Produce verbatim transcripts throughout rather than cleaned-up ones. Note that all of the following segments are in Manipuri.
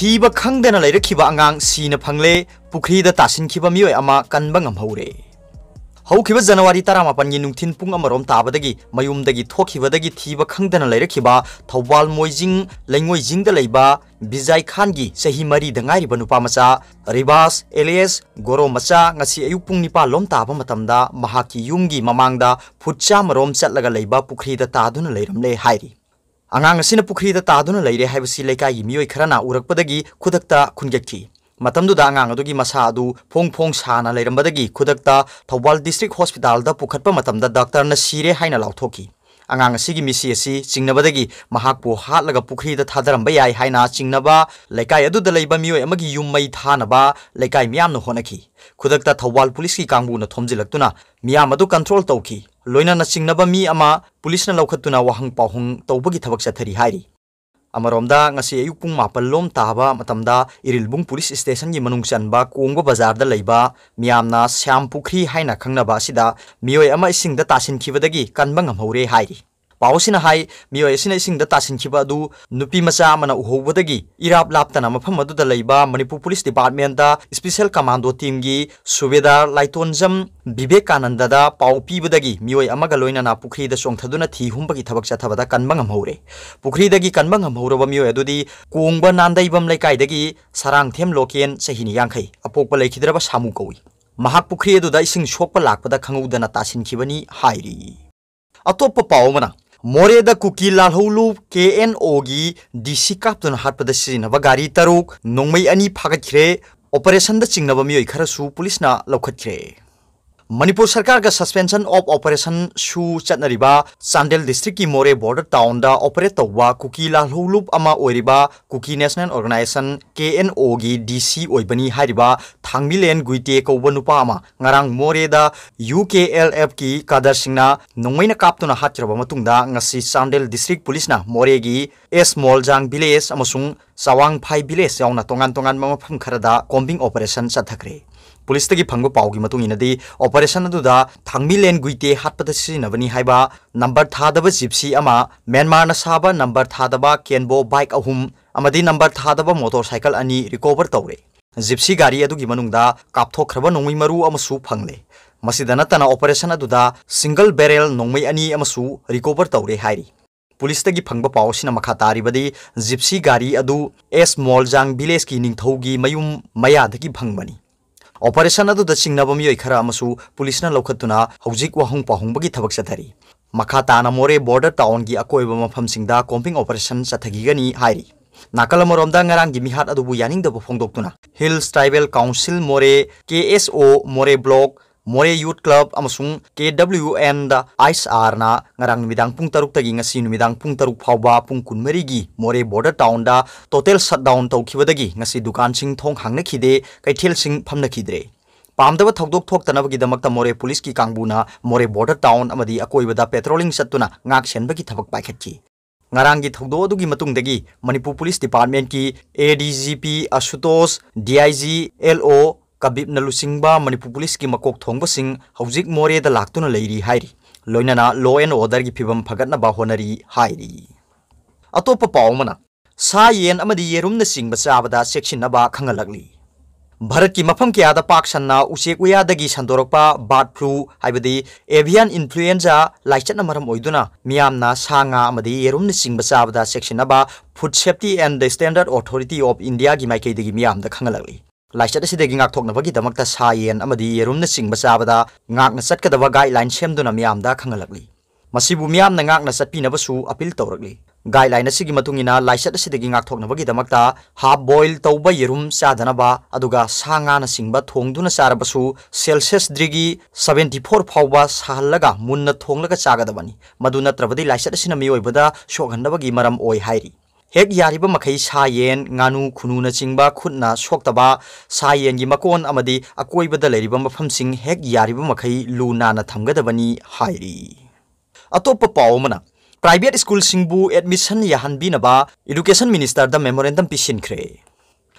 ꯊꯤꯕ ꯈꯪꯗꯅ ꯂꯩꯔꯛꯈꯤꯕ ꯑꯉꯥꯡ ꯁꯤꯅ ꯐꯪꯂꯦ, ꯄꯨꯈ꯭ꯔꯤꯗ ꯇꯥꯁꯤꯟꯈꯤꯕ ꯃꯤꯑꯣꯏ ꯑꯃ ꯀꯟꯕ ꯉꯝꯍꯧꯔꯦ꯫ ꯍꯧꯈꯤꯕ ꯖꯅꯋꯥꯔꯤ ꯇꯔꯥꯃꯥꯄꯟꯒꯤ ꯅꯨꯡꯊꯤꯜ ꯄꯨꯡ ꯑꯃꯔꯣꯝ ꯇꯥꯕꯗꯒꯤ ꯃꯌꯨꯝꯗꯒꯤ ꯊꯣꯛꯈꯤꯕꯗꯒꯤ ꯊꯤꯕ ꯈꯪꯗꯅ ꯂꯩꯔꯛꯈꯤꯕ ꯊꯧꯕꯥꯜ ꯃꯣꯏꯖꯤꯡ ꯂꯩꯉꯣꯏꯖꯤꯡꯗ ꯂꯩꯕ ꯕꯤꯖꯥꯏ ꯈꯥꯟꯒꯤ ꯆꯍꯤ ꯃꯔꯤꯗ ꯉꯥꯏꯔꯤꯕ ꯅꯨꯄꯥ ꯃꯆꯥ ꯔꯤꯕꯥꯁ ꯑꯦꯂꯤꯌꯁ ꯒꯣꯔꯣ ꯃꯆꯥ ꯉꯁꯤ ꯑꯌꯨꯛ ꯄꯨꯡ ꯅꯤꯄꯥꯟ ꯂꯣꯝ ꯇꯥꯕ ꯃꯇꯝꯗ ꯃꯍꯥꯛꯀꯤ ꯌꯨꯝꯒꯤ ꯃꯃꯥꯡꯗ ꯐꯨꯠ ꯆꯥꯝꯃꯔꯣꯝ ꯆꯠꯂꯒ ꯂꯩꯕ ꯄꯨꯈ꯭ꯔꯤꯗ ꯇꯥꯗꯨꯅ ꯂꯩꯔꯝꯂꯦ ꯍꯥꯏꯔꯤ꯫ ꯑꯉꯥꯡ ꯑꯁꯤꯅ ꯄꯨꯈ꯭ꯔꯤꯗ ꯇꯥꯗꯨꯅ ꯂꯩꯔꯦ ꯍꯥꯏꯕꯁꯤ ꯂꯩꯀꯥꯏꯒꯤ ꯃꯤꯑꯣꯏ ꯈꯔꯅ ꯎꯔꯛꯄꯗꯒꯤ ꯈꯨꯗꯛꯇ ꯈꯨꯟꯒꯠꯈꯤ꯫ ꯃꯇꯝꯗꯨꯗ ꯑꯉꯥꯡ ꯑꯗꯨꯒꯤ ꯃꯁꯥ ꯑꯗꯨ ꯐꯣꯡ ꯐꯣꯡ ꯁꯥꯅ ꯂꯩꯔꯝꯕꯗꯒꯤ ꯈꯨꯗꯛꯇ ꯊꯧꯕꯥꯜ ꯗꯤꯁꯇ꯭ꯔꯤꯛ ꯍꯣꯁꯄꯤꯇꯥꯜꯗ ꯄꯨꯈꯠꯄ ꯃꯇꯝꯗ ꯗꯥꯛꯇꯔꯅ ꯁꯤꯔꯦ ꯍꯥꯏꯅ ꯂꯥꯎꯊꯣꯛꯈꯤ꯫ ꯑꯉꯥꯡ ꯑꯁꯤꯒꯤ ꯃꯤꯁꯤ ꯑꯁꯤ ꯆꯤꯡꯅꯕꯗꯒꯤ ꯃꯍꯥꯛꯄꯨ ꯍꯥꯠꯂꯒ ꯄꯨꯈ꯭ꯔꯤꯗ ꯊꯥꯗꯔꯝꯕ ꯌꯥꯏ ꯍꯥꯏꯅ ꯆꯤꯡꯅꯕ ꯂꯩꯀꯥꯏ ꯑꯗꯨꯗ ꯂꯩꯕ ꯃꯤꯑꯣꯏ ꯑꯃꯒꯤ ꯌꯨꯝ ꯃꯩ ꯊꯥꯅꯕ ꯂꯩꯀꯥꯏ ꯃꯤꯌꯥꯝꯅ ꯍꯣꯠꯅꯈꯤ꯫ ꯈꯨꯗꯛꯇ ꯊꯧꯕꯥꯜ ꯄꯨꯂꯤꯁꯀꯤ ꯀꯥꯡꯕꯨꯅ ꯊꯣꯝꯖꯤꯜꯂꯛꯇꯨꯅ ꯃꯤꯌꯥꯝ ꯑꯗꯨ ꯀꯟꯇ꯭ꯔꯣꯜ ꯇꯧꯈꯤ꯫ ꯂꯣꯏꯅꯅ ꯆꯤꯡꯅꯕ ꯃꯤ ꯑꯃ ꯄꯨꯂꯤꯁꯅ ꯂꯧꯈꯠꯇꯨꯅ ꯋꯥꯍꯪ ꯄꯥꯎꯍꯪ ꯇꯧꯕꯒꯤ ꯊꯕꯛ ꯆꯠꯊꯔꯤ ꯍꯥꯏꯔꯤ꯫ ꯑꯃꯔꯣꯝꯗ ꯉꯁꯤ ꯑꯌꯨꯛ ꯄꯨꯡ ꯃꯥꯄꯟ ꯂꯣꯝ ꯇꯥꯕ ꯃꯇꯝꯗ ꯏꯔꯤꯜꯕꯨꯡ ꯄꯨꯂꯤꯁ ꯁ꯭ꯇꯦꯁꯟꯒꯤ ꯃꯅꯨꯡ ꯆꯟꯕ ꯀꯣꯡꯕ ꯕꯖꯥꯔꯗ ꯂꯩꯕ ꯃꯤꯌꯥꯝꯅ ꯁ꯭ꯌꯥꯝ ꯄꯨꯈ꯭ꯔꯤ ꯍꯥꯏꯅ ꯈꯪꯅꯕ ꯑꯁꯤꯗ ꯃꯤꯑꯣꯏ ꯑꯃ ꯏꯁꯤꯡꯗ ꯇꯥꯁꯤꯟꯈꯤꯕꯗꯒꯤ ꯀꯟꯕ ꯉꯝꯍꯧꯔꯦ ꯍꯥꯏꯔꯤ꯫ ꯄꯥꯎ ꯑꯁꯤꯅ ꯍꯥꯏ, ꯃꯤꯑꯣꯏ ꯑꯁꯤꯅ ꯏꯁꯤꯡꯗ ꯇꯥꯁꯤꯟꯈꯤꯕ ꯑꯗꯨ ꯅꯨꯄꯤ ꯃꯆꯥ ꯑꯃꯅ ꯎꯍꯧꯕꯗꯒꯤ ꯏꯔꯥꯞ ꯂꯥꯞꯇꯅ ꯃꯐꯝ ꯑꯗꯨꯗ ꯂꯩꯕ ꯃꯅꯤꯄꯨꯔ ꯄꯨꯂꯤꯁ ꯗꯤꯄꯥꯔꯠꯃꯦꯟꯗ ꯁ꯭ꯄꯦꯁꯦꯜ ꯀꯃꯥꯟꯗꯣ ꯇꯤꯝꯒꯤ ꯁꯨꯕꯦꯗꯥꯔ ꯂꯥꯏꯇꯣꯟꯖꯝ ꯕꯤꯕꯦꯀꯥꯅꯟꯗꯗ ꯄꯥꯎ ꯄꯤꯕꯗꯒꯤ ꯃꯤꯑꯣꯏ ꯑꯃꯒ ꯂꯣꯏꯅꯅ ꯄꯨꯈ꯭ꯔꯤꯗ ꯆꯣꯡꯊꯗꯨꯅ ꯊꯤ ꯍꯨꯝꯕꯒꯤ ꯊꯕꯛ ꯆꯠꯊꯕꯗ ꯀꯟꯕ ꯉꯝꯍꯧꯔꯦ꯫ ꯄꯨꯈ꯭ꯔꯤꯗꯒꯤ ꯀꯟꯕ ꯉꯝꯍꯧꯔꯕ ꯃꯤꯑꯣꯏ ꯑꯗꯨꯗꯤ ꯀꯣꯡꯕ ꯅꯥꯟꯗꯩꯕꯝ ꯂꯩꯀꯥꯏꯗꯒꯤ ꯁꯔꯥꯡꯊꯦꯝ ꯂꯣꯀꯦꯟ, ꯆꯍꯤ ꯅꯤ ꯌꯥꯡꯈꯩ, ꯑꯄꯣꯛꯄ ꯂꯩꯈꯤꯗ꯭ꯔꯕ ꯁꯥꯃꯨ ꯀꯧꯏ꯫ ꯃꯍꯥꯛ ꯄꯨꯈ꯭ꯔꯤ ꯑꯗꯨꯗ ꯏꯁꯤꯡ ꯁꯣꯛꯄ ꯂꯥꯛꯄꯗ ꯈꯪꯍꯧꯗꯅ ꯇꯥꯁꯤꯟꯈꯤꯕꯅꯤ ꯍꯥꯏꯔꯤ꯫ ꯑꯇꯣꯞꯄ ꯄꯥꯎ ꯑꯃꯅ, ꯃꯣꯔꯦꯗ ꯀꯨꯀꯤ ꯂꯥꯜꯍꯧꯂꯨꯞ ꯀꯦ ꯑꯦꯟ ꯑꯣꯒꯤ ꯗꯤ ꯁꯤ ꯀꯥꯞꯇꯨꯅ ꯍꯥꯠꯄꯗ ꯁꯤꯖꯤꯟꯅꯕ ꯒꯥꯔꯤ ꯇꯔꯨꯛ ꯅꯣꯡꯃꯩ ꯑꯅꯤ ꯐꯥꯒꯠꯈ꯭ꯔꯦ꯫ ꯑꯣꯄꯔꯦꯁꯟꯗ ꯆꯤꯡꯅꯕ ꯃꯤꯑꯣꯏ ꯈꯔꯁꯨ ꯄꯨꯂꯤꯁꯅ ꯂꯧꯈꯠꯈ꯭ꯔꯦ꯫ ꯃꯅꯤꯄꯨꯔ ꯁꯔꯀꯥꯔꯒ suspension of operation ꯁꯨ ꯆꯠꯅꯔꯤꯕ ꯆꯥꯟꯗꯦꯜ ꯗꯤꯁꯇ꯭ꯔꯤꯛꯀꯤ ꯃꯣꯔꯦ ꯕꯣꯔꯗꯔ ꯇꯥꯎꯟꯗ ꯑꯣꯄꯔꯦꯠ ꯇꯧꯕ ꯀꯨꯀꯤ ꯂꯥꯜꯍꯧꯂꯨꯞ ꯑꯃ ꯑꯣꯏꯔꯤꯕ ꯀꯨꯀꯤ ꯅꯦꯁꯅꯦꯜ ꯑꯣꯔꯒꯅꯥꯏꯖꯦꯁꯟ, ꯀꯦ ꯑꯦꯟ ꯑꯣꯒꯤ ꯗꯤ ꯁꯤ ꯑꯣꯏꯕꯅꯤ ꯍꯥꯏꯔꯤꯕ ꯊꯥꯡꯃꯤꯂꯦꯟ ꯒꯨꯏꯇꯦ ꯀꯧꯕ ꯅꯨꯄꯥ ꯑꯃ ꯉꯔꯥꯡ ꯃꯣꯔꯦꯗ ꯌꯨ ꯀꯦ ꯑꯦꯜ ꯑꯦꯐꯀꯤ ꯀꯥꯗꯔꯁꯤꯡꯅ ꯅꯣꯡꯃꯩꯅ ꯀꯥꯞꯇꯨꯅ ꯍꯥꯠꯈ꯭ꯔꯕ ꯃꯇꯨꯡꯗ ꯉꯁꯤ ꯆꯥꯟꯗꯦꯜ ꯗꯤꯁꯇ꯭ꯔꯤꯛ ꯄꯨꯂꯤꯁꯅ ꯃꯣꯔꯦꯒꯤ ꯑꯦꯁ ꯃꯣꯜꯖꯥꯡ ꯚꯤꯂꯦꯖ ꯑꯃꯁꯨꯡ ꯆꯋꯥꯡꯐꯥꯏ ꯚꯤꯂꯦꯖ ꯌꯥꯎꯅ ꯇꯣꯉꯥꯟ ꯇꯣꯉꯥꯟꯕ ꯃꯐꯝ ꯈꯔꯗ ꯀꯣꯝꯕꯤꯡ ꯑꯣꯄꯔꯦꯁꯟ ꯆꯠꯊꯈ꯭ꯔꯦ꯫ ꯄꯨꯂꯤꯁꯇꯒꯤ ꯐꯪꯕ ꯄꯥꯎꯒꯤ ꯃꯇꯨꯡ ꯏꯟꯅꯗꯤ, ꯑꯣꯄꯔꯦꯁꯟ ꯑꯗꯨꯗ ꯊꯥꯡꯃꯤꯂꯦꯟ ꯒꯨꯏꯇꯦ ꯍꯥꯠꯄꯗ ꯁꯤꯖꯤꯟꯅꯕꯅꯤ ꯍꯥꯏꯕ ꯅꯝꯕꯔ ꯊꯥꯗꯕ ꯖꯤꯞꯁꯤ ꯑꯃ, ꯃ꯭ꯌꯥꯟꯃꯥꯔꯅ ꯁꯥꯕ ꯅꯝꯕꯔ ꯊꯥꯗꯕ ꯀꯦꯟꯕꯣ ꯕꯥꯏꯛ ꯑꯍꯨꯝ ꯑꯃꯗꯤ ꯅꯝꯕꯔ ꯊꯥꯗꯕ ꯃꯣꯇꯣꯔꯁꯥꯏꯀꯜ ꯑꯅꯤ ꯔꯤꯀꯣꯚꯔ ꯇꯧꯔꯦ꯫ ꯖꯤꯞꯁꯤ ꯒꯥꯔꯤ ꯑꯗꯨꯒꯤ ꯃꯅꯨꯡꯗ ꯀꯥꯞꯊꯣꯛꯈ꯭ꯔꯕ ꯅꯣꯡꯃꯩ ꯃꯔꯨ ꯑꯃꯁꯨ ꯐꯪꯂꯦ꯫ ꯃꯁꯤꯗ ꯅꯠꯇꯅ, ꯑꯣꯄꯔꯦꯁꯟ ꯑꯗꯨꯗ ꯁꯤꯡꯒꯜ ꯕꯦꯔꯦꯜ ꯅꯣꯡꯃꯩ ꯑꯅꯤ ꯑꯃꯁꯨ ꯔꯤꯀꯣꯚꯔ ꯇꯧꯔꯦ ꯍꯥꯏꯔꯤ꯫ ꯄꯨꯂꯤꯁꯇꯒꯤ ꯐꯪꯕ ꯄꯥꯎ ꯑꯁꯤꯅ ꯃꯈꯥ ꯇꯥꯔꯤꯕꯗꯤ, ꯖꯤꯞꯁꯤ ꯒꯥꯔꯤ ꯑꯗꯨ ꯑꯦꯁ ꯃꯣꯜꯖꯥꯡ ꯚꯤꯂꯦꯖꯀꯤ ꯅꯤꯡꯊꯧꯒꯤ ꯃꯌꯨꯝ ꯃꯌꯥꯗꯒꯤ ꯐꯪꯕꯅꯤ꯫ ꯑꯣꯄꯔꯦꯁꯟ ꯑꯗꯨꯗ ꯆꯤꯡꯅꯕ ꯃꯤꯑꯣꯏ ꯈꯔ ꯑꯃꯁꯨ ꯄꯨꯂꯤꯁꯅ ꯂꯧꯈꯠꯇꯨꯅ ꯍꯧꯖꯤꯛ ꯋꯥꯍꯪ ꯄꯥꯎꯍꯪꯕꯒꯤ ꯊꯕꯛ ꯆꯠꯊꯔꯤ꯫ ꯃꯈꯥ ꯇꯥꯅ ꯃꯣꯔꯦ ꯕꯣꯔꯗꯔ ꯇꯥꯎꯟꯒꯤ ꯑꯀꯣꯏꯕ ꯃꯐꯝꯁꯤꯡꯗ ꯀꯣꯝꯕꯤꯡ ꯑꯣꯄꯔꯦꯁꯟ ꯆꯠꯊꯈꯤꯒꯅꯤ ꯍꯥꯏꯔꯤ꯫ ꯅꯥꯀꯜ ꯑꯃꯔꯣꯝꯗ, ꯉꯔꯥꯡꯒꯤ ꯃꯤꯍꯥꯠ ꯑꯗꯨꯕꯨ ꯌꯥꯅꯤꯡꯗꯕ ꯐꯣꯡꯗꯣꯛꯇꯨꯅ ꯍꯤꯜꯁ ꯇ꯭ꯔꯥꯏꯕꯦꯜ ꯀꯥꯎꯟꯁꯤꯜ ꯃꯣꯔꯦ, ꯀꯦ ꯑꯦꯁ ꯑꯣ ꯃꯣꯔꯦ ꯕ꯭ꯂꯣꯛ, ꯃꯣꯔꯦ ꯌꯨꯠ ꯀ꯭ꯂꯕ ꯑꯃꯁꯨꯡ ꯀꯦ ꯗꯕ꯭ꯂꯤꯎ ꯑꯦꯟ ꯑꯥꯏꯁ ꯑꯥꯔꯅ ꯉꯔꯥꯡ ꯅꯨꯃꯤꯗꯥꯡ ꯄꯨꯡ ꯇꯔꯨꯛꯇꯒꯤ ꯉꯁꯤ ꯅꯨꯃꯤꯗꯥꯡ ꯄꯨꯡ ꯇꯔꯨꯛ ꯐꯥꯎꯕ ꯄꯨꯡ ꯀꯨꯟꯃꯔꯤꯒꯤ ꯃꯣꯔꯦ ꯕꯣꯔꯗꯔ ꯇꯥꯎꯟꯗ ꯇꯣꯇꯦꯜ ꯁꯠꯗꯥꯎꯟ ꯇꯧꯈꯤꯕꯗꯒꯤ ꯉꯁꯤ ꯗꯨꯀꯥꯟꯁꯤꯡ ꯊꯣꯡ ꯍꯥꯡꯅꯈꯤꯗꯦ, ꯀꯩꯊꯦꯜꯁꯤꯡ ꯐꯝꯅꯈꯤꯗ꯭ꯔꯦ꯫ ꯄꯥꯝꯗꯕ ꯊꯧꯗꯣꯛ ꯊꯣꯛꯇꯅꯕꯒꯤꯗꯃꯛꯇ ꯃꯣꯔꯦ ꯄꯨꯂꯤꯁꯀꯤ ꯀꯥꯡꯕꯨꯅ ꯃꯣꯔꯦ ꯕꯣꯔꯗꯔ ꯇꯥꯎꯟ ꯑꯃꯗꯤ ꯑꯀꯣꯏꯕꯗ ꯄꯦꯇ꯭ꯔꯣꯂꯤꯡ ꯆꯠꯇꯨꯅ ꯉꯥꯛ ꯁꯦꯟꯕꯒꯤ ꯊꯕꯛ ꯄꯥꯏꯈꯠꯈꯤ꯫ ꯉꯔꯥꯡꯒꯤ ꯊꯧꯗꯣꯛ ꯑꯗꯨꯒꯤ ꯃꯇꯨꯡꯗꯒꯤ ꯃꯅꯤꯄꯨꯔ ꯄꯨꯂꯤꯁ ꯗꯤꯄꯥꯔꯠꯃꯦꯟꯠꯀꯤ A D G P Ashutosh, D I G, L O ꯀꯕꯤꯞꯅ ꯂꯨꯆꯤꯡꯕ ꯃꯅꯤꯄꯨꯔ ꯄꯨꯂꯤꯁꯀꯤ ꯃꯀꯣꯛ ꯊꯣꯡꯕꯁꯤꯡ ꯍꯧꯖꯤꯛ ꯃꯣꯔꯦꯗ ꯂꯥꯛꯇꯨꯅ ꯂꯩꯔꯤ ꯍꯥꯏꯔꯤ꯫ ꯂꯣꯏꯅꯅ law and orderꯒꯤ ꯐꯤꯕꯝ ꯐꯒꯠꯅꯕ ꯍꯣꯠꯅꯔꯤ ꯍꯥꯏꯔꯤ꯫ ꯑꯇꯣꯞꯄ ꯄꯥꯎ ꯑꯃꯅ, ꯁꯥ ꯌꯦꯟ ꯑꯃꯗꯤ ꯌꯦꯔꯨꯝꯅꯆꯤꯡꯕ ꯆꯥꯕꯗ ꯆꯦꯛꯁꯤꯟꯅꯕ ꯈꯪꯍꯜꯂꯛꯂꯤ꯫ ꯚꯥꯔꯠꯀꯤ ꯃꯐꯝ ꯀꯌꯥꯗ ꯄꯥꯛ ꯁꯟꯅ ꯎꯆꯦꯛ ꯎꯌꯥꯗꯒꯤ ꯁꯟꯗꯣꯔꯛꯄ ꯕꯥꯔꯗ ꯐ꯭ꯂꯨ, ꯍꯥꯏꯕꯗꯤ avian influenza ꯂꯥꯏꯆꯠꯅ ꯃꯔꯝ ꯑꯣꯏꯗꯨꯅ ꯃꯤꯌꯥꯝꯅ ꯁꯥ ꯉꯥ ꯑꯃꯗꯤ ꯌꯦꯔꯨꯝꯅꯆꯤꯡꯕ ꯆꯥꯕꯗ ꯆꯦꯛꯁꯤꯟꯅꯕ Food Safety and the Standard Authority of Indiaꯒꯤ ꯃꯥꯏꯀꯩꯗꯒꯤ ꯃꯤꯌꯥꯝꯗ ꯈꯪꯍꯜꯂꯛꯂꯤ꯫ ꯂꯥꯏꯆꯠ ꯑꯁꯤꯗꯒꯤ ꯉꯥꯛꯊꯣꯛꯅꯕꯒꯤꯗꯃꯛꯇ ꯁꯥ ꯌꯦꯟ ꯑꯃꯗꯤ ꯌꯦꯔꯨꯝꯅꯆꯤꯡꯕ ꯆꯥꯕꯗ ꯉꯥꯛꯅ ꯆꯠꯀꯗꯕ ꯒꯥꯏꯗꯂꯥꯏꯟ ꯁꯦꯝꯗꯨꯅ ꯃꯤꯌꯥꯝꯗ ꯈꯪꯍꯜꯂꯛꯂꯤ꯫ ꯃꯁꯤꯕꯨ ꯃꯤꯌꯥꯝꯅ ꯉꯥꯛꯅ ꯆꯠꯄꯤꯅꯕꯁꯨ ꯑꯄꯤꯜ ꯇꯧꯔꯛꯂꯤ꯫ ꯒꯥꯏꯗꯂꯥꯏꯟ ꯑꯁꯤꯒꯤ ꯃꯇꯨꯡ ꯏꯟꯅ, ꯂꯥꯏꯆꯠ ꯑꯁꯤꯗꯒꯤ ꯉꯥꯛꯊꯣꯛꯅꯕꯒꯤꯗꯃꯛꯇ ꯍꯥꯐ ꯕꯣꯏꯜ ꯇꯧꯕ ꯌꯦꯔꯨꯝ ꯆꯥꯗꯅꯕ, ꯑꯗꯨꯒ ꯁꯥ ꯉꯥꯅꯆꯤꯡꯕ ꯊꯣꯡꯗꯨꯅ ꯆꯥꯔꯕꯁꯨ ꯁꯦꯜꯁꯤꯌꯁ ꯗꯤꯒ꯭ꯔꯤ seventy four ꯐꯥꯎꯕ ꯁꯥꯍꯜꯂꯒ ꯃꯨꯟꯅ ꯊꯣꯡꯂꯒ ꯆꯥꯒꯗꯕꯅꯤ꯫ ꯃꯗꯨ ꯅꯠꯇ꯭ꯔꯕꯗꯤ ꯂꯥꯏꯆꯠ ꯑꯁꯤꯅ ꯃꯤꯑꯣꯏꯕꯗ ꯁꯣꯛꯍꯟꯅꯕꯒꯤ ꯃꯔꯝ ꯑꯣꯏ ꯍꯥꯏꯔꯤ꯫ ꯍꯦꯛ ꯌꯥꯔꯤꯕ ꯃꯈꯩ ꯁꯥ ꯌꯦꯟ, ꯉꯥꯅꯨ, ꯈꯨꯅꯨꯅꯆꯤꯡꯕ ꯈꯨꯠꯅ ꯁꯣꯛꯇꯕ, ꯁꯥ ꯌꯦꯟꯒꯤ ꯃꯀꯣꯟ ꯑꯃꯗꯤ ꯑꯀꯣꯏꯕꯗ ꯂꯩꯔꯤꯕ ꯃꯐꯝꯁꯤꯡ ꯍꯦꯛ ꯌꯥꯔꯤꯕ ꯃꯈꯩ ꯂꯨ ꯅꯥꯟꯅ ꯊꯝꯒꯗꯕꯅꯤ ꯍꯥꯏꯔꯤ꯫ ꯑꯇꯣꯞꯄ ꯄꯥꯎ ꯑꯃꯅ, ꯄ꯭ꯔꯥꯏꯚꯦꯠ ꯁ꯭ꯀꯨꯜꯁꯤꯡꯕꯨ ꯑꯦꯗꯃꯤꯁꯟ ꯌꯥꯍꯟꯕꯤꯅꯕ ꯏꯗꯨꯀꯦꯁꯟ ꯃꯤꯅꯤꯁꯇꯔꯗ ꯃꯦꯃꯣꯔꯦꯟꯗꯝ ꯄꯤꯁꯤꯟꯈ꯭ꯔꯦ꯫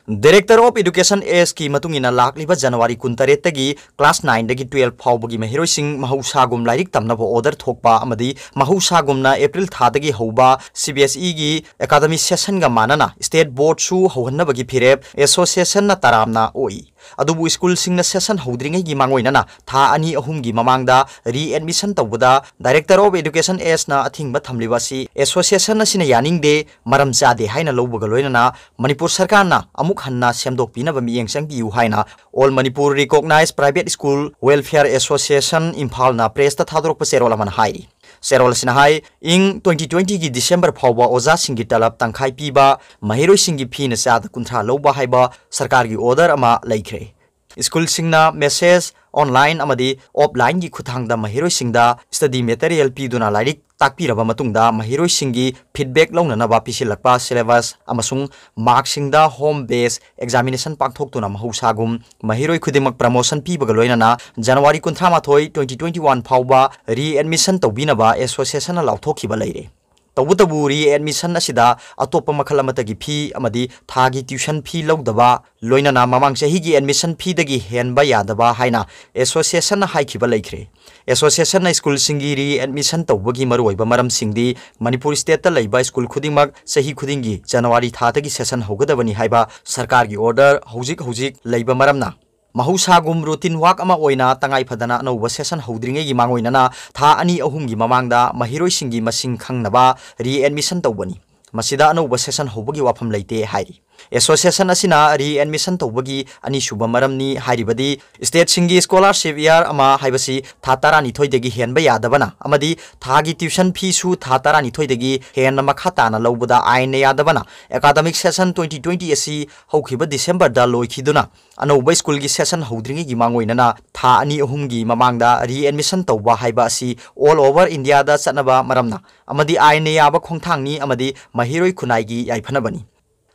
Director of Education Sꯀꯤ ꯃꯇꯨꯡ ꯏꯟꯅ, ꯂꯥꯛꯂꯤꯕ January ꯀꯨꯟꯇꯔꯦꯠꯇꯒꯤ class nine ꯗꯒꯤ twelve ꯐꯥꯎꯕꯒꯤ ꯃꯍꯩꯔꯣꯏꯁꯤꯡ ꯃꯍꯧꯁꯥꯒꯨꯝ ꯂꯥꯏꯔꯤꯛ ꯇꯝꯅꯕ order ꯊꯣꯛꯄ ꯑꯃꯗꯤ ꯃꯍꯧꯁꯥꯒꯨꯝꯅ April ꯊꯥꯗꯒꯤ ꯍꯧꯕ CBSEꯒꯤ academic sessionꯒ ꯃꯥꯟꯅꯅ state boardꯁꯨ ꯍꯧꯍꯟꯅꯕꯒꯤ ꯐꯤꯔꯦꯞ associationꯅ ꯇꯔꯥꯝꯅ ꯑꯣꯛꯏ꯫ ꯑꯗꯨꯕꯨ schoolꯁꯤꯡꯅ session ꯍꯧꯗ꯭ꯔꯤꯉꯩꯒꯤ ꯃꯥꯡꯑꯣꯏꯅꯅ ꯊꯥ ꯑꯅꯤ ꯑꯍꯨꯝꯒꯤ ꯃꯃꯥꯡꯗ readmission ꯇꯧꯕꯗ Director of Education Sꯅ ꯑꯊꯤꯡꯕ ꯊꯝꯂꯤꯕ ꯑꯁꯤ association ꯑꯁꯤꯅ ꯌꯥꯅꯤꯡꯗꯦ, ꯃꯔꯝ ꯆꯥꯗꯦ ꯍꯥꯏꯅ ꯂꯧꯕꯒ ꯂꯣꯏꯅꯅ ꯃꯅꯤꯄꯨꯔ ꯁꯔꯀꯥꯔꯅ ꯑꯃꯨꯛ ꯍꯟꯅ ꯁꯦꯝꯗꯣꯛꯄꯤꯅꯕ ꯃꯤꯠꯌꯦꯡ ꯆꯪꯕꯤꯌꯨ ꯍꯥꯏꯅ All Manipur Recognized Private School Welfare Association ꯏꯝꯐꯥꯜꯅ pressꯇ ꯊꯥꯗꯣꯔꯛꯄ ꯆꯦꯔꯣꯜ ꯑꯃꯅ ꯍꯥꯏꯔꯤ꯫ ꯆꯦꯔꯣꯜ ꯑꯁꯤꯅ ꯍꯥꯏ, ꯏꯪ twenty twentyꯒꯤ December ꯐꯥꯎꯕ ꯑꯣꯖꯥꯁꯤꯡꯒꯤ ꯇꯂꯕ ꯇꯪꯈꯥꯏ ꯄꯤꯕ, ꯃꯍꯩꯔꯣꯏꯁꯤꯡꯒꯤ feeꯅ ꯆꯥꯗ ꯀꯨꯟꯊ꯭ꯔꯥ ꯂꯧꯕ ꯍꯥꯏꯕ ꯁꯔꯀꯥꯔꯒꯤ order ꯑꯃ ꯂꯩꯈ꯭ꯔꯦ꯫ Schoolꯁꯤꯡꯅ message, online ꯑꯃꯗꯤ offlineꯒꯤ ꯈꯨꯠꯊꯥꯡꯗ ꯃꯍꯩꯔꯣꯏꯁꯤꯡꯗ study material ꯄꯤꯗꯨꯅ ꯂꯥꯏꯔꯤꯛ ꯇꯥꯛꯄꯤꯔꯕ ꯃꯇꯨꯡꯗ ꯃꯍꯩꯔꯣꯏꯁꯤꯡꯒꯤ feedback ꯂꯧꯅꯅꯕ ꯄꯤꯁꯤꯜꯂꯛꯄ syllabus ꯑꯃꯁꯨꯡ markꯁꯤꯡꯗ home based examination ꯄꯥꯡꯊꯣꯛꯇꯨꯅ ꯃꯍꯧꯁꯥꯒꯨꯝ ꯃꯍꯩꯔꯣꯏ ꯈꯨꯗꯤꯡꯃꯛ promotion ꯄꯤꯕꯒ ꯂꯣꯏꯅꯅ January ꯀꯨꯟꯊ꯭ꯔꯥ ꯃꯥꯊꯣꯏ, twenty twenty one ꯐꯥꯎꯕ readmission ꯇꯧꯕꯤꯅꯕ associationꯅ ꯂꯥꯎꯊꯣꯛꯈꯤꯕ ꯂꯩꯔꯦ꯫ ꯇꯧꯕꯇꯕꯨ readmission ꯑꯁꯤꯗ ꯑꯇꯣꯞꯄ ꯃꯈꯜ ꯑꯃꯠꯇꯒꯤ fee ꯑꯃꯗꯤ ꯊꯥꯒꯤ tuition fee ꯂꯧꯗꯕ, ꯂꯣꯏꯅꯅ ꯃꯃꯥꯡ ꯆꯍꯤꯒꯤ admission feeꯗꯒꯤ ꯍꯦꯟꯕ ꯌꯥꯗꯕ ꯍꯥꯏꯅ associationꯅ ꯍꯥꯏꯈꯤꯕ ꯂꯩꯈ꯭ꯔꯦ꯫ Associationꯅ schoolꯁꯤꯡꯒꯤ readmission ꯇꯧꯕꯒꯤ ꯃꯔꯨꯑꯣꯏꯕ ꯃꯔꯝꯁꯤꯡꯗꯤ ꯃꯅꯤꯄꯨꯔ stateꯇ ꯂꯩꯕ school ꯈꯨꯗꯤꯡꯃꯛ ꯆꯍꯤ ꯈꯨꯗꯤꯡꯒꯤ January ꯊꯥꯗꯒꯤ session ꯍꯧꯒꯗꯕꯅꯤ ꯍꯥꯏꯕ ꯁꯔꯀꯥꯔꯒꯤ order ꯍꯧꯖꯤꯛ ꯍꯧꯖꯤꯛ ꯂꯩꯕ ꯃꯔꯝꯅ, ꯃꯍꯧꯁꯥꯒꯨꯝ routine work ꯑꯃ ꯑꯣꯏꯅ ꯇꯉꯥꯏ ꯐꯗꯅ ꯑꯅꯧꯕ session ꯍꯧꯗ꯭ꯔꯤꯉꯩꯒꯤ ꯃꯥꯡꯑꯣꯏꯅꯅ ꯊꯥ ꯑꯅꯤ ꯑꯍꯨꯝꯒꯤ ꯃꯃꯥꯡꯗ ꯃꯍꯩꯔꯣꯏꯁꯤꯡꯒꯤ ꯃꯁꯤꯡ ꯈꯪꯅꯕ readmission ꯇꯧꯕꯅꯤ꯫ ꯃꯁꯤꯗ ꯑꯅꯧꯕ session ꯍꯧꯕꯒꯤ ꯋꯥꯐꯝ ꯂꯩꯇꯦ ꯍꯥꯏꯔꯤ꯫ Association ꯑꯁꯤꯅ readmission ꯇꯧꯕꯒꯤ ꯑꯅꯤꯁꯨꯕ ꯃꯔꯝꯅꯤ ꯍꯥꯏꯔꯤꯕꯗꯤ, stateꯁꯤꯡꯒꯤ scholarship year ꯑꯃ ꯍꯥꯏꯕꯁꯤ ꯊꯥ ꯇꯔꯥꯅꯤꯊꯣꯏꯗꯒꯤ ꯍꯦꯟꯕ ꯌꯥꯗꯕꯅ ꯑꯃꯗꯤ ꯊꯥꯒꯤ tuition feeꯁꯨ ꯊꯥ ꯇꯔꯥꯅꯤꯊꯣꯏꯗꯒꯤ ꯍꯦꯟꯅ ꯃꯈꯥ ꯇꯥꯅ ꯂꯧꯕꯗ ꯑꯥꯏꯟꯅ ꯌꯥꯗꯕꯅ academic session twenty twenty ꯑꯁꯤ ꯍꯧꯈꯤꯕ Decemberꯗ ꯂꯣꯏꯈꯤꯗꯨꯅ ꯑꯅꯧꯕ schoolꯒꯤ session ꯍꯧꯗ꯭ꯔꯤꯉꯩꯒꯤ ꯃꯥꯡꯑꯣꯏꯅꯅ ꯊꯥ ꯑꯅꯤ ꯑꯍꯨꯝꯒꯤ ꯃꯃꯥꯡꯗ readmission ꯇꯧꯕ ꯍꯥꯏꯕ ꯑꯁꯤ all over Indiaꯗ ꯆꯠꯅꯕ ꯃꯔꯝꯅ ꯑꯃꯗꯤ ꯑꯥꯏꯟꯅ ꯌꯥꯕ ꯈꯣꯡꯊꯥꯡꯅꯤ ꯑꯃꯗꯤ ꯃꯍꯩꯔꯣꯏ ꯈꯨꯟꯅꯥꯏꯒꯤ ꯌꯥꯏꯐꯅꯕꯅꯤ꯫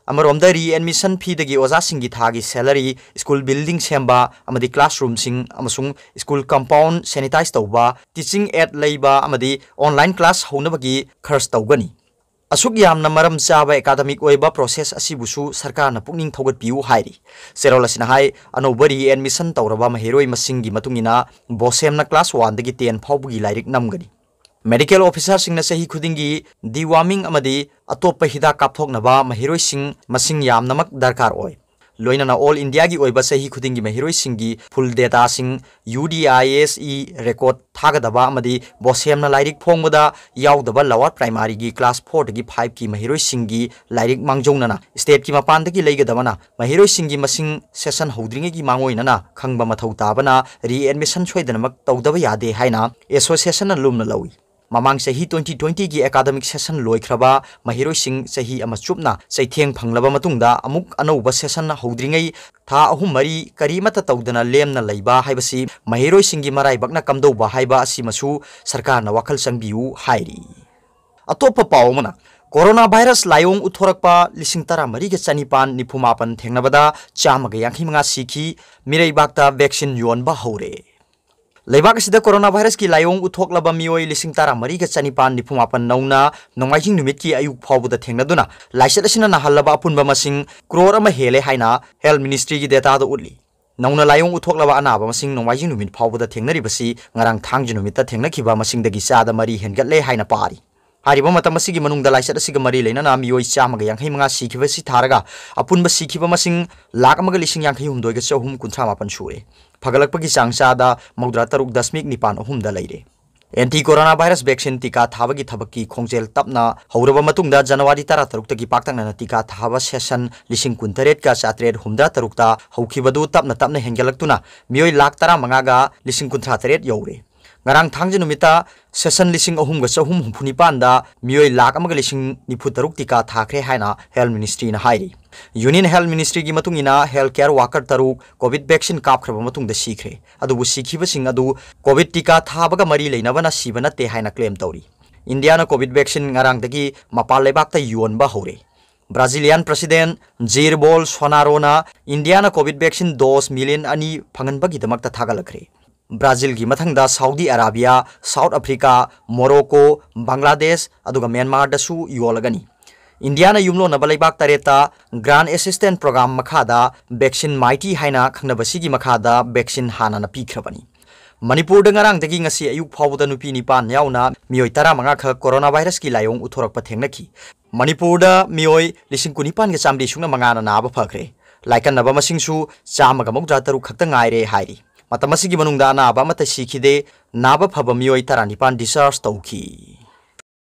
ꯑꯃꯔꯣꯝꯗ readmission feeꯗꯒꯤ ꯑꯣꯖꯥꯁꯤꯡꯒꯤ ꯊꯥꯒꯤ salary, school building ꯁꯦꯝꯕ ꯑꯃꯗꯤ classroomꯁꯤꯡ ꯑꯃꯁꯨꯡ school compound sanitize ꯇꯧꯕ, teaching aid ꯂꯩꯕ ꯑꯃꯗꯤ online class ꯍꯧꯅꯕꯒꯤ ꯈꯔꯆ ꯇꯧꯒꯅꯤ꯫ ꯑꯁꯨꯛ ꯌꯥꯝꯅ ꯃꯔꯝ ꯆꯥꯕ academic ꯑꯣꯏꯕ process ꯑꯁꯤꯕꯨꯁꯨ ꯁꯔꯀꯥꯔꯅ ꯄꯨꯛꯅꯤꯡ ꯊꯧꯒꯠꯄꯤꯌꯨ ꯍꯥꯏꯔꯤ꯫ ꯆꯦꯔꯣꯜ ꯑꯁꯤꯅ ꯍꯥꯏ, ꯑꯅꯧꯕ readmission ꯇꯧꯔꯕ ꯃꯍꯩꯔꯣꯏ ꯃꯁꯤꯡꯒꯤ ꯃꯇꯨꯡ ꯏꯟꯅ ꯕꯣꯁꯦꯝꯅ class one ꯗꯒꯤ ten ꯐꯥꯎꯕꯒꯤ ꯂꯥꯏꯔꯤꯛ ꯅꯝꯒꯅꯤ꯫ Medical officerꯁꯤꯡꯅ ꯆꯍꯤ ꯈꯨꯗꯤꯡꯒꯤ deworming ꯑꯃꯗꯤ ꯑꯇꯣꯞꯄ ꯍꯤꯗꯥꯛ ꯀꯥꯞꯊꯣꯛꯅꯕ ꯃꯍꯩꯔꯣꯏꯁꯤꯡ ꯃꯁꯤꯡ ꯌꯥꯝꯅꯃꯛ ꯗꯔꯀꯥꯔ ꯑꯣꯏ꯫ ꯂꯣꯏꯅꯅ all Indiaꯒꯤ ꯑꯣꯏꯕ ꯆꯍꯤ ꯈꯨꯗꯤꯡꯒꯤ ꯃꯍꯩꯔꯣꯏꯁꯤꯡꯒꯤ full dataꯁꯤꯡ UDISE record ꯊꯥꯒꯗꯕ ꯑꯃꯗꯤ ꯕꯣꯁꯦꯝꯅ ꯂꯥꯏꯔꯤꯛ ꯐꯣꯡꯕꯗ ꯌꯥꯎꯗꯕ lower primaryꯒꯤ class fourꯗꯒꯤ fiveꯀꯤ ꯃꯍꯩꯔꯣꯏꯁꯤꯡꯒꯤ ꯂꯥꯏꯔꯤꯛ ꯃꯥꯡꯖꯧꯅꯅ stateꯀꯤ ꯃꯄꯥꯟꯗꯒꯤ ꯂꯩꯒꯗꯕꯅ ꯃꯍꯩꯔꯣꯏꯁꯤꯡꯒꯤ ꯃꯁꯤꯡ session ꯍꯧꯗ꯭ꯔꯤꯉꯩꯒꯤ ꯃꯥꯡꯑꯣꯏꯅꯅ ꯈꯪꯕ ꯃꯊꯧ ꯇꯥꯕꯅ readmission ꯁꯣꯏꯗꯅꯃꯛ ꯇꯧꯗꯕ ꯌꯥꯗꯦ ꯍꯥꯏꯅ associationꯅ ꯂꯨꯝꯅ ꯂꯧꯏ꯫ ꯃꯃꯥꯡ ꯆꯍꯤ twenty twentyꯒꯤ academic session ꯂꯣꯏꯈ꯭ꯔꯕ ꯃꯍꯩꯔꯣꯏꯁꯤꯡ ꯆꯍꯤ ꯑꯃ ꯆꯨꯞꯅ ꯆꯩꯊꯦꯡ ꯐꯪꯂꯕ ꯃꯇꯨꯡꯗ ꯑꯃꯨꯛ ꯑꯅꯧꯕ session ꯍꯧꯗ꯭ꯔꯤꯉꯩ ꯊꯥ ꯑꯍꯨꯝ ꯃꯔꯤ ꯀꯔꯤꯃꯠꯇ ꯇꯧꯗꯅ ꯂꯦꯝꯅ ꯂꯩꯕ ꯍꯥꯏꯕꯁꯤ ꯃꯍꯩꯔꯣꯏꯁꯤꯡꯒꯤ ꯃꯔꯥꯏꯕꯛꯅ ꯀꯝꯗꯧꯕ ꯍꯥꯏꯕ ꯑꯁꯤꯃꯁꯨ ꯁꯔꯀꯥꯔꯅ ꯋꯥꯈꯜ ꯆꯪꯕꯤꯌꯨ ꯍꯥꯏꯔꯤ꯫ ꯑꯇꯣꯞꯄ ꯄꯥꯎ ꯑꯃꯅ, corona virus ꯂꯥꯏꯑꯣꯡ ꯎꯠꯊꯣꯔꯛꯄ ꯂꯤꯁꯤꯡ ꯇꯔꯥꯃꯔꯤꯒ ꯆꯅꯤꯄꯥꯟ ꯅꯤꯐꯨ ꯃꯥꯄꯟ ꯊꯦꯡꯅꯕꯗ ꯆꯥꯝꯃꯒ ꯌꯥꯡꯈꯩ ꯃꯉꯥ ꯁꯤꯈꯤ꯫ ꯃꯤꯔꯩꯕꯥꯛꯇ vaccine ꯌꯣꯟꯕ ꯍꯧꯔꯦ꯫ ꯂꯩꯕꯥꯛ ꯑꯁꯤꯗ corona virusꯀꯤ ꯂꯥꯏꯑꯣꯡ ꯎꯠꯊꯣꯛꯂꯕ ꯃꯤꯑꯣꯏ ꯂꯤꯁꯤꯡ ꯇꯔꯥꯃꯔꯤꯒ ꯆꯅꯤꯄꯥꯟ ꯅꯤꯐꯨ ꯃꯥꯄꯟ ꯅꯧꯅ ꯅꯣꯡꯃꯥꯏꯖꯤꯡ ꯅꯨꯃꯤꯠꯀꯤ ꯑꯌꯨꯛ ꯐꯥꯎꯕꯗ ꯊꯦꯡꯅꯗꯨꯅ ꯂꯥꯏꯆꯠ ꯑꯁꯤꯅ ꯅꯥꯍꯜꯂꯕ ꯑꯄꯨꯟꯕ ꯃꯁꯤꯡ crore ꯑꯃ ꯍꯦꯜꯂꯦ ꯍꯥꯏꯅ health ministryꯒꯤ dataꯗ ꯎꯠꯂꯤ꯫ ꯅꯧꯅ ꯂꯥꯏꯑꯣꯡ ꯎꯠꯊꯣꯛꯂꯕ ꯑꯅꯥꯕ ꯃꯁꯤꯡ ꯅꯣꯡꯃꯥꯏꯖꯤꯡ ꯅꯨꯃꯤꯠ ꯐꯥꯎꯕꯗ ꯊꯦꯡꯅꯔꯤꯕꯁꯤ ꯉꯔꯥꯡ ꯊꯥꯡꯖ ꯅꯨꯃꯤꯠꯇ ꯊꯦꯡꯅꯈꯤꯕ ꯃꯁꯤꯡꯗꯒꯤ ꯆꯥꯗ ꯃꯔꯤ ꯍꯦꯟꯒꯠꯂꯦ ꯍꯥꯏꯅ ꯄꯥꯔꯤ꯫ ꯍꯥꯏꯔꯤꯕ ꯃꯇꯝ ꯑꯁꯤꯒꯤ ꯃꯅꯨꯡꯗ ꯂꯥꯏꯆꯠ ꯑꯁꯤꯒ ꯃꯔꯤ ꯂꯩꯅꯅ ꯃꯤꯑꯣꯏ ꯆꯥꯝꯃꯒ ꯌꯥꯡꯈꯩ ꯃꯉꯥ ꯁꯤꯈꯤꯕꯁꯤ ꯊꯥꯔꯒ ꯑꯄꯨꯟꯕ ꯁꯤꯈꯤꯕ ꯃꯁꯤꯡ ꯂꯥꯈ ꯑꯃꯒ ꯂꯤꯁꯤꯡ ꯌꯥꯡꯈꯩ ꯍꯨꯝꯗꯣꯏꯒ ꯆꯍꯨꯝ ꯀꯨꯟꯊ꯭ꯔꯥ ꯃꯥꯄꯟ ꯁꯨꯔꯦ꯫ ꯐꯒꯠꯂꯛꯄꯒꯤ ꯆꯥꯡ ꯆꯥꯗ ꯃꯧꯗ꯭ꯔꯥ ꯇꯔꯨꯛ ꯗꯁꯃꯤꯛ ꯅꯤꯄꯥꯟ ꯑꯍꯨꯝꯗ ꯂꯩꯔꯦ꯫ Anti corona virus vaccine ꯇꯤꯀꯥ ꯊꯥꯕꯒꯤ ꯊꯕꯛꯀꯤ ꯈꯣꯡꯖꯦꯜ ꯇꯞꯅ ꯍꯧꯔꯕ ꯃꯇꯨꯡꯗ ꯖꯅꯋꯥꯔꯤ ꯇꯔꯥꯇꯔꯨꯛꯇꯒꯤ ꯄꯥꯛꯇꯛꯅꯅ ꯇꯤꯀꯥ ꯊꯥꯕ session ꯂꯤꯁꯤꯡ ꯀꯨꯟꯇꯔꯦꯠꯀ ꯆꯥꯇ꯭ꯔꯦꯠ ꯍꯨꯝꯗ꯭ꯔꯥ ꯇꯔꯨꯛꯇ ꯍꯧꯈꯤꯕꯗꯨ ꯇꯞꯅ ꯇꯞꯅ ꯍꯦꯟꯒꯠꯂꯛꯇꯨꯅ ꯃꯤꯑꯣꯏ ꯂꯥꯈ ꯇꯔꯥꯃꯉꯥꯒ ꯂꯤꯁꯤꯡ ꯀꯨꯟꯊ꯭ꯔꯥ ꯇꯔꯦꯠ ꯌꯧꯔꯦ꯫ ꯉꯔꯥꯡ ꯊꯥꯡꯖ ꯅꯨꯃꯤꯠꯇ session ꯂꯤꯁꯤꯡ ꯑꯍꯨꯝꯒ ꯆꯍꯨꯝ ꯍꯨꯝꯐꯨ ꯅꯤꯄꯥꯟꯗ ꯃꯤꯑꯣꯏ ꯂꯥꯈ ꯑꯃꯒ ꯂꯤꯁꯤꯡ ꯅꯤꯐꯨ ꯇꯔꯨꯛ ꯇꯤꯀꯥ ꯊꯥꯈ꯭ꯔꯦ ꯍꯥꯏꯅ health ministryꯅ ꯍꯥꯏꯔꯤ꯫ Union health ministryꯒꯤ ꯃꯇꯨꯡ ꯏꯟꯅ health care worker ꯇꯔꯨꯛ COVID vaccine ꯀꯥꯞꯈ꯭ꯔꯕ ꯃꯇꯨꯡꯗ ꯁꯤꯈ꯭ꯔꯦ꯫ ꯑꯗꯨꯕꯨ ꯁꯤꯈꯤꯕꯁꯤꯡ ꯑꯗꯨ COVID ꯇꯤꯀꯥ ꯊꯥꯕꯒ ꯃꯔꯤ ꯂꯩꯅꯕꯅ ꯁꯤꯕ ꯅꯠꯇꯦ ꯍꯥꯏꯅ claim ꯇꯧꯔꯤ꯫ ꯏꯟꯗꯤꯌꯥꯅ COVID vaccine ꯉꯔꯥꯡꯗꯒꯤ ꯃꯄꯥꯟ ꯂꯩꯕꯥꯛꯇ ꯌꯣꯟꯕ ꯍꯧꯔꯦ꯫ Brazilian president Jair Bolsonaroꯅ ꯏꯟꯗꯤꯌꯥꯅ COVID vaccine dose million ꯑꯅꯤ ꯐꯪꯍꯟꯕꯒꯤꯗꯃꯛꯇ ꯊꯥꯒꯠꯂꯛꯈ꯭ꯔꯦ꯫ ꯕ꯭ꯔꯥꯖꯤꯜꯒꯤ ꯃꯊꯪꯗ Saudi Arabia, South Africa, Morocco, Bangladesh, ꯑꯗꯨꯒ ꯃ꯭ꯌꯥꯟꯃꯥꯔꯗꯁꯨ ꯌꯣꯜꯂꯒꯅꯤ꯫ ꯏꯟꯗꯤꯌꯥꯅ ꯌꯨꯝꯂꯣꯟꯅꯕ ꯂꯩꯕꯥꯛ ꯇꯔꯦꯠꯇ Grant Assistance Program ꯃꯈꯥꯗ vaccine Mighty ꯍꯥꯏꯅ ꯈꯪꯅꯕꯁꯤꯒꯤ ꯃꯈꯥꯗ vaccine ꯍꯥꯟꯅꯅ ꯄꯤꯈ꯭ꯔꯕꯅꯤ꯫ ꯃꯅꯤꯄꯨꯔꯗ ꯉꯔꯥꯡꯗꯒꯤ ꯉꯁꯤ ꯑꯌꯨꯛ ꯐꯥꯎꯕꯗ ꯅꯨꯄꯤ ꯅꯤꯄꯥꯟ ꯌꯥꯎꯅ ꯃꯤꯑꯣꯏ ꯇꯔꯥꯃꯉꯥ ꯈꯛ ꯀꯣꯔꯣꯅꯥ ꯚꯥꯏꯔꯁꯀꯤ ꯂꯥꯏꯑꯣꯡ ꯎꯠꯊꯣꯔꯛꯄ ꯊꯦꯡꯅꯈꯤ꯫ ꯃꯅꯤꯄꯨꯔꯗ ꯃꯤꯑꯣꯏ ꯂꯤꯁꯤꯡ ꯀꯨꯟꯅꯤꯄꯥꯟꯒ ꯆꯥꯝꯃꯔꯤ ꯁꯨꯞꯅ ꯃꯉꯥꯅ ꯅꯥꯕ ꯐꯈ꯭ꯔꯦ꯫ ꯂꯥꯏꯀꯠꯅꯕ ꯃꯁꯤꯡꯁꯨ ꯆꯥꯝꯃꯒ ꯃꯧꯗ꯭ꯔꯥ ꯇꯔꯨꯛ ꯈꯛꯇ ꯉꯥꯏꯔꯦ ꯍꯥꯏꯔꯤ꯫ ꯃꯇꯝ ꯑꯁꯤꯒꯤ ꯃꯅꯨꯡꯗ ꯑꯅꯥꯕ ꯑꯃꯠꯇ ꯁꯤꯈꯤꯗꯦ꯫ ꯅꯥꯕ ꯐꯕ ꯃꯤꯑꯣꯏ ꯇꯔꯥꯅꯤꯄꯥꯟ discharge ꯇꯧꯈꯤ꯫